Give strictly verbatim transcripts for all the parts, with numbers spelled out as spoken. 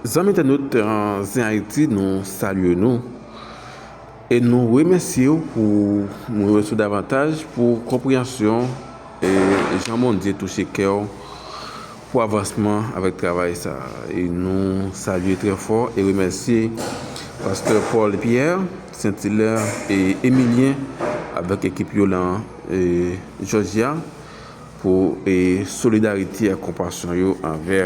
Zanmi entènot, eh, Zen Ayiti, nou salye nou e nou remèsye w pou, nou remèsye w davantaj pou konpreyansyon e jan Bondye touche kè w pou avansman avèk travay sa a. E nou salye trè fò e remèsye pastè Paul Pierre, Saint Hilaire e Emilien avèk ekip yo lan, e, Georgia pou, e, solidarite ak konpasyon yo anvè,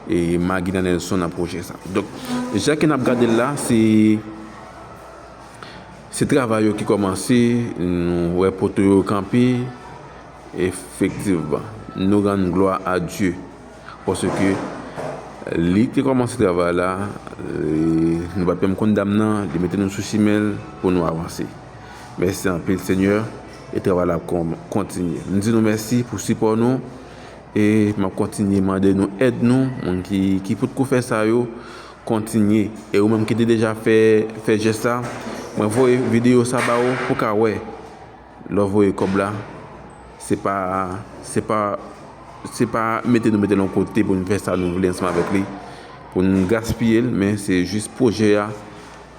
e, Magina Nelson nan pwojè sa. Donk, jan ke n ap gade l la, se, se travay yo ki kòmanse, nou wè poto yo kanpe, efektivman, nou rann glwa a Dye, paske li te kòmanse travay la, e, nou pa t menm konn dam nan, li mete nou sou chimen l pou nou avanse. Mèsi anpil, Senyè, e travay la ap kon-, kontinye. M di nou mèsi pou sipò nou, e m ap kontinye mande nou èd nou, moun ki, ki potko fè sa yo, kontinye. E ou menm ki te deja fè, fè jès la, mwen voye videyo sa ba ou pou ka wè. Lè w voye kòb la, se pa, se pa, se pa mete nou mete l yon kote pou n fè sa nou vle ansanm avèk li, pou n gaspiye l, men se jis pwojè a.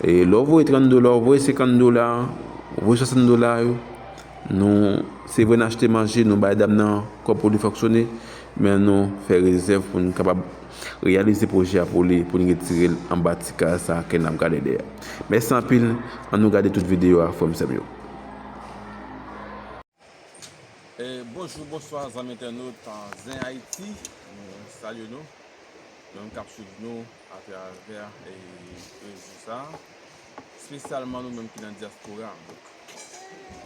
E lè w voye trant dola, w voye senkant dola, w voye swasant dola yo, nou, se vre n achte manje, nou bay dam nan kòb pou li fonksyone, men nou fè rezèv pou n kapab reyalize pwojè a pou li, pou n retire l anba ti kay sa ke n ap gade dèyè. Mèsi anpil, ann nou gade tout videyo a, frè m, sè m yo. E bonjou, bonswa, zanmi entènot, ah, Zen Ayiti, nou salye nou, nou menm k ap swiv nou atravè, e, rezo sa a, espesyalman nou menm ki nan dyaspora. Donk,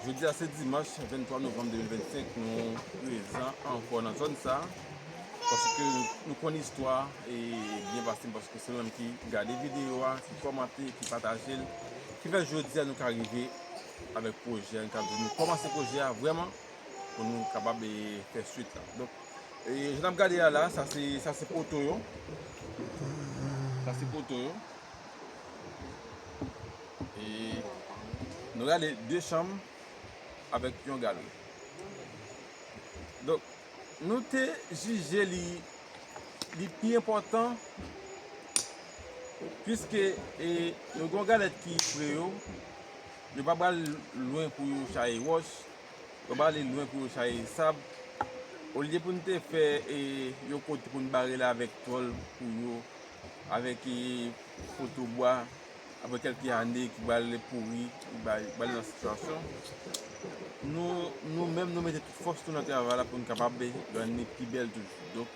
jodi a se dimanch venntwa novanm de mil vennsenk, nou prezan ankò nan zòn sa a, paske nou, nou konn istwa, e, byen pase, paske se nou menm ki gade videyo a, ki kòmante, ki pataje l, ki fè jodi a nou ka rive avèk pwojè a, nou ka, nou kòmanse pwojè a vrèman pou nou kapab, e, fè swit la. Donk, e, jan n ap gade a la, sa se, sa se poto yo. Sa se poto yo. E nou gade de chanm avèk yon galri. Donk, nou te jije li, li pi enpòtan, piske, e, nou gen yon galèt ki pre yo, yo pa pral lwen pou yo chaye wòch, yo pa ale lwen pou yo chaye sab. Olye pou n te fè, e, yon kote pou n bare l avèk tòl pou yo, avèk, e, poto bwa, apre kèlke ane ki pral pouri, ki ba-, pral nan sitiyasyon. Nou, nou menm, nou mete tout fòs nou nan travay la pou n kapab rann li pi bèl toujou. Donk,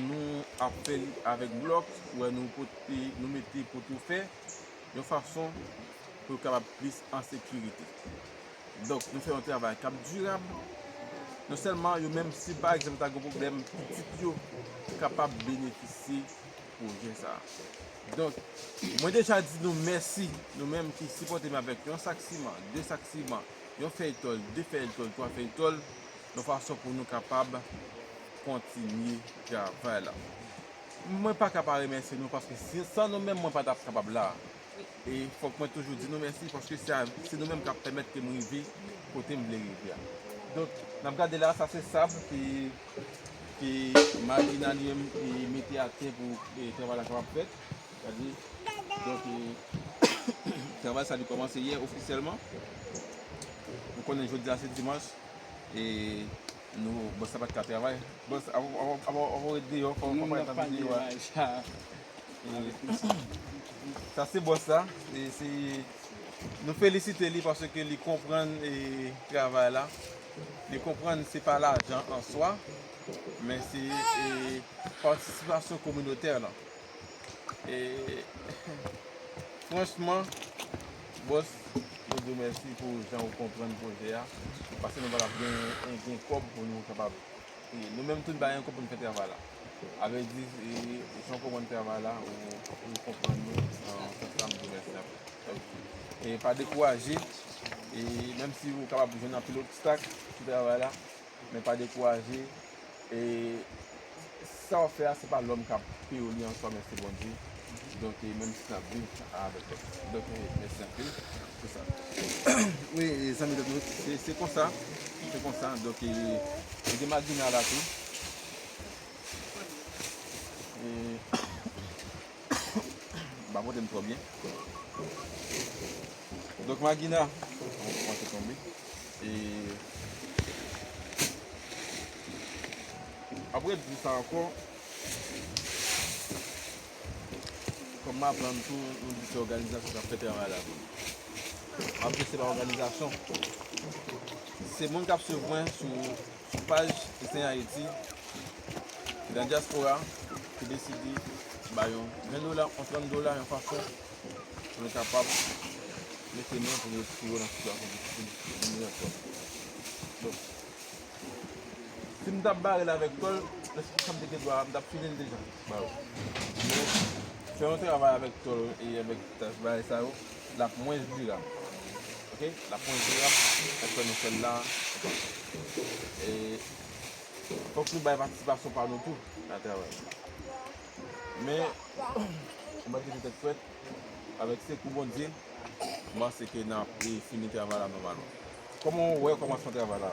nou ap fè li avèk blòk, ou wè nou pote, nou mete poto fè, yon fason pou yo kapab plis an sekirite. Donk, nou fè yon travay k ap dirab. Non sèlman yo menm, si pa egzanp ta gen pwoblèm, pitit yo kapab benefisye pwojè sa a. Donk, mwen deja di nou mèsi, nou menm ki sipòte m avèk yon sak siman, de sak siman, yon fèy tòl, de fèy tòl, twa fèy tòl, yon fason pou nou kapab kontinye travay la. Mwen pa ka pa remèsye nou, paske si, san nou menm, mwen pa t ap kapab la. E fòk mwen toujou di nou mèsi, paske se a, se nou menm k ap pèmèt ke m rive kote m vle rive a. Donk, n ap gade la, sa se sab ki, ki Magina li menm li mete atè pou, e, travay la kapab fèt. Gade. Donk, e, travay sa li kòmanse yè ofisyèlman. Nou konnen jodi a se dimanch. E nou, bòs la pa t ka travay. Bòs, avan, avan, avan, avan w ret deyò, fò, fò parèt nan videyo a. E sa se bòs la. E se, nou felisite li paske li konprann, e, travay la. Li konprann se pa lajan an swa, men se, e, patisipasyon kominotè la. E, franchman, bòs, mwen di w mèsi pou jan ou konprann pwojè a, paske nou pa t ap gen, gen kòb pou nou kapab, e, nou menm tou n pa gen kòb pou n fè travay la. A vle di, e, jan w konprann travay la, ou, ou konprann nou, nan sans la, m di w mèsi anpil. E pa dekouraje, e menm si ou kapab jwenn anpil obstak sou travay la, men pa dekouraje. E sa w ap fè a, se pa lòm k ap peye w li an swa, men se Bondye. Donk, e, menm si n ap viv avèk lòt. Donk, e, mèsi anpil pou sa. Wi, e, zanmi entènot, se, se konsa. Se konsa. Donk, e, nou gen Magina la tou. E, Pa pote m twò byen. Donk, Magina, kòmanse tonbe. E apre di sa ankò, kòm m aprann tou, nou di se òganizasyon k ap fè travay la pou nou. M ap di se pa òganizasyon. Se moun k ap swiv mwen sou, sou paj Esen Ayiti, ki nan dyaspora, ki deside ba yon ven dola, yon trant dola, yon fason pou nou kapab mete men pou nou retire yo nan sitiyasyon difisil nou ye ankò. Donk, si m t ap bare l avèk tòl, èske sa m te gen dwa, m t ap file l deja ba yo. Men, fè yon travay avèk tòl e avèk tach bagay sa yo, l ap mwens dirab. Oke? L ap mwens dirab, èske nou fè l la? E fòk nou bay patisipasyon pa nou tou nan travay la. Men, nou mèt rete tèt frèt, avèk sekou Bondye, m panse ke n ap, e, fini travay la nòmalman. Kòman w wè kòmansman travay la?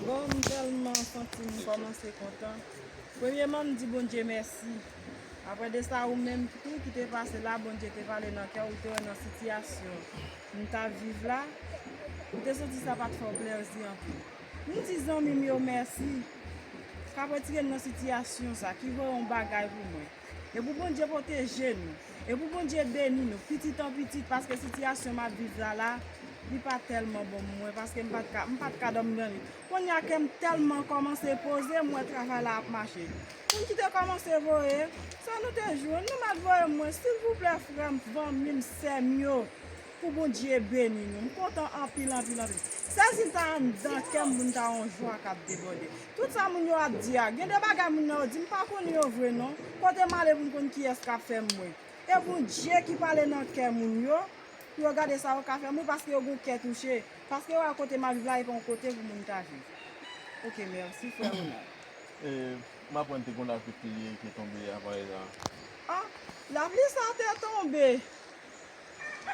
Bon, m tèlman santi m kòmanse kontan. Premyèman, m di Bondye mèsi. Apre de sa, ou menm tou ki te pase la, Bondye te pale nan kè w, ou te wè nan sitiyasyon m t ap viv la, ou te santi sa pa t fè w plèzi anpil. M di zanmi m yo mèsi k ap retire n nan sitiyasyon sa, ki voye yon bagay pou mwen. E pou Bondye pwoteje nou. E pou Bondye beni nou, pitit an pitit, paske sitiyasyon m ap viv la la, li pa tèlman bon pou mwen, paske m pa t ka, m pa t ka dòmi nan li. Kounye a kè m tèlman kòmanse poze, m wè travay la ap mache. Moun ki te kòmanse voye, sa nou te jwenn, nou mèt voye mwen, silvouplè, frè m, fanmi m, sè m yo. Pou Bondye beni nou. M kontan anpil, anpil, anpil. Sezi m ta anndan kè m pou m ta wè yon jwa k ap debòde. Tout sa moun yo ap di a, gen de bagay moun nan yo di, m pa konn yo vre non. Kote m ale pou m konn kiyès k ap fè m mwen. E Bondye ki pale nan kè moun yo, pou yo gade sa yo ka fè m wi, paske yo gon kè touche. Paske yo wè kote m ap viv la, e pa yon kote pou moun ta viv. Oke, mèsi, frè Ronald. E, m aprann te gon lapli ki, ki tonbe aparèy la. Ah, lapli sa te tonbe.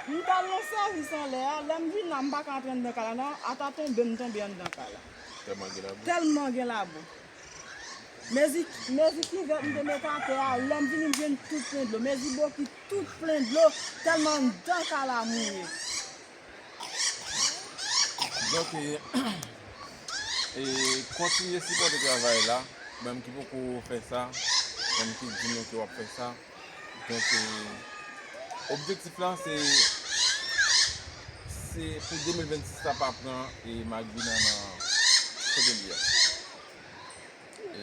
M t al nan sèvis anlè a, lè m vin la, m pa ka antre anndan kay la non, ata tonbe m tonbe anndan kay la. Tèlman gen labou. Tèlman gen labou. Mezi, mezi kivèt m te mete atè a, lè m vini m jwenn tout plen dlo. Mezi bokit tout plen dlo, tèlman anndan kay la mouye. Donk, e, e, kontinye sipòte travay la, menm ki poko fè sa, menm ki di nou ke w ap fè sa. Donk, e, objektif la, se, se pou de mil vennsis la pa pran, e, Magina nan kote li a. E,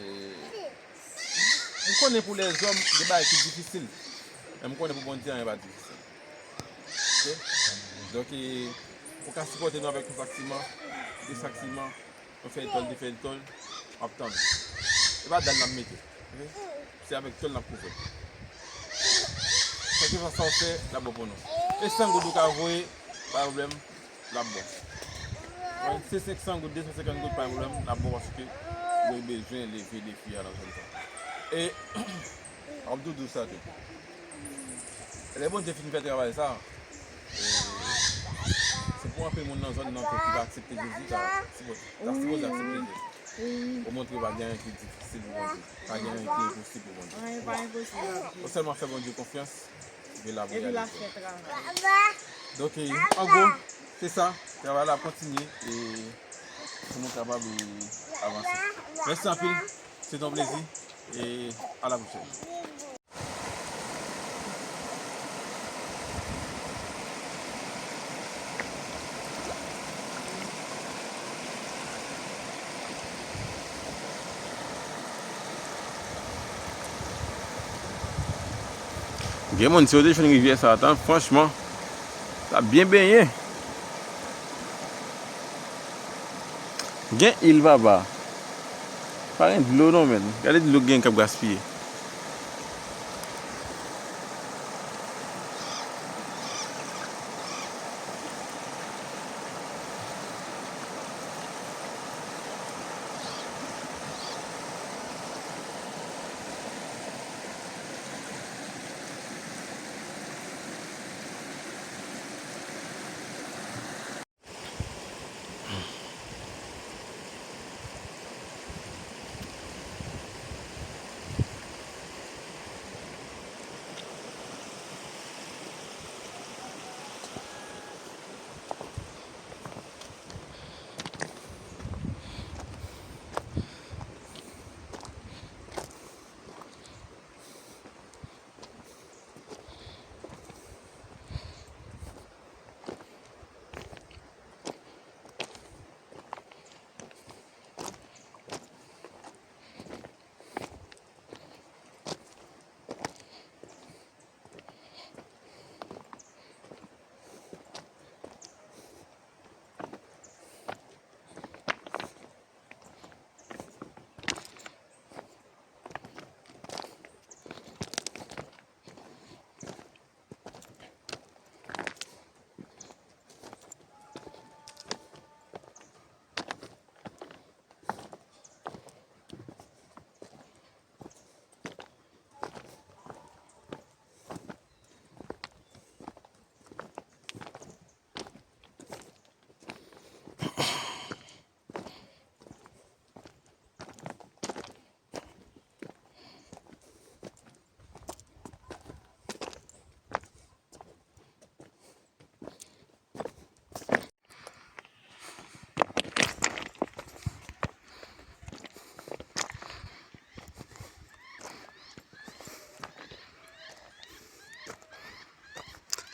m konnen pou lèzòm, gen bagay ki difisil, men m konnen pou Bondye, anyen pa difisil. Oke? Donk, e, ou ka sipòte nou avèk yon sak siman, de sak siman, yon fèy tòl, de fèy tòl, m ap tann. E pa dal n ap mete. Oke? Se avèk tòl n ap kouvè. Kèlkeswa sa w fè, l ap bon pou nou. E san goud ou ka voye, pa pwoblèm, l ap bon. Wè, se senk san goud, de san senkant goud, pa pwoblèm, l ap bon paske mwen bezwen leve defi a nan zòn sa. E, m ap tou di w sa tou. Lè Bondye fin fè travay sa, e, se pou anpil moun nan zòn nan tou ki pa aksepte Jezi, ta sipòte, ta sipoze aksepte Jezi. Wi. Ou montre pa gen anyen ki difisil pou Bondye. Pa gen anyen ki enposib pou Bondye. Anyen pa enposib ak Jezi. Ou sèlman fè Bondye konfyans, epi l ap reyalize. Epi l ap fè travay. Donk, e, an gwo, se sa. Travay la ap kontinye, e, pou nou kapab, e, avanse. Mèsi anpil. Se te yon plezi. E a la pwochèn. Gen moun, si yo te jwenn rivyè sa a, tan, franchman, t ap byen benyen. Gen il, papa. Pa gen dlo non, menn. Gade dlo k gen k ap gaspiye.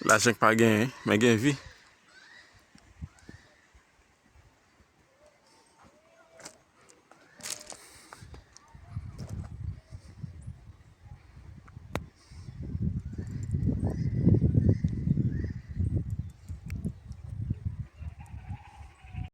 Lajan k pa genyen, men gen vi.